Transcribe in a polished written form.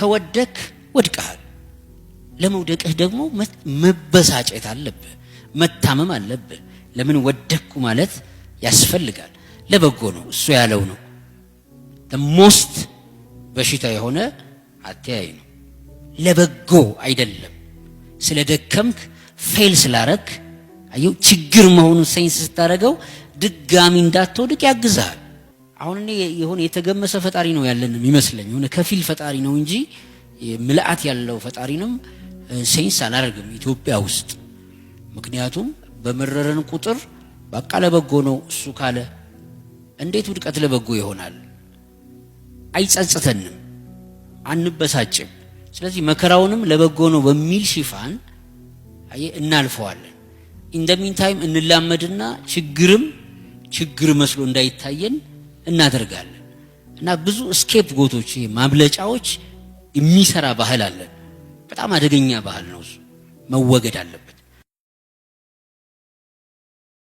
ከወደክ ወድቀሃል። ለመውደቅህ ደግሞ መበሳጨት አለብህ፣ መታመም አለብህ። ለምን ወደቅኩ ማለት ያስፈልጋል። ለበጎ ነው፣ እሱ ያለው ነው። Most በሽታ የሆነ አተያይ ነው። ለበጎ አይደለም። ስለ ደከምክ፣ fail ስላረክ፣ አየው ችግር መሆኑን sense ስታደርገው ድጋሚ እንዳትወድቅ ያግዝሃል። አሁን እኔ የሆነ የተገመሰ ፈጣሪ ነው ያለን የሚመስለኝ፣ የሆነ ከፊል ፈጣሪ ነው እንጂ ምልአት ያለው ፈጣሪንም sense አላደርግም ኢትዮጵያ ውስጥ። ምክንያቱም በመረረን ቁጥር በቃ ለበጎ ነው እሱ ካለ እንዴት ውድቀት ለበጎ ይሆናል? አይጸጽተንም፣ አንበሳጭም። ስለዚህ መከራውንም ለበጎ ነው በሚል ሽፋን እናልፈዋለን። In the meantime እንላመድና ችግርም ችግር መስሎ እንዳይታየን እናደርጋለን። እና ብዙ scapegoat ኦች፣ ማምለጫዎች የሚሰራ ባህል አለን። በጣም አደገኛ ባህል ነው እሱ፣ መወገድ አለበት።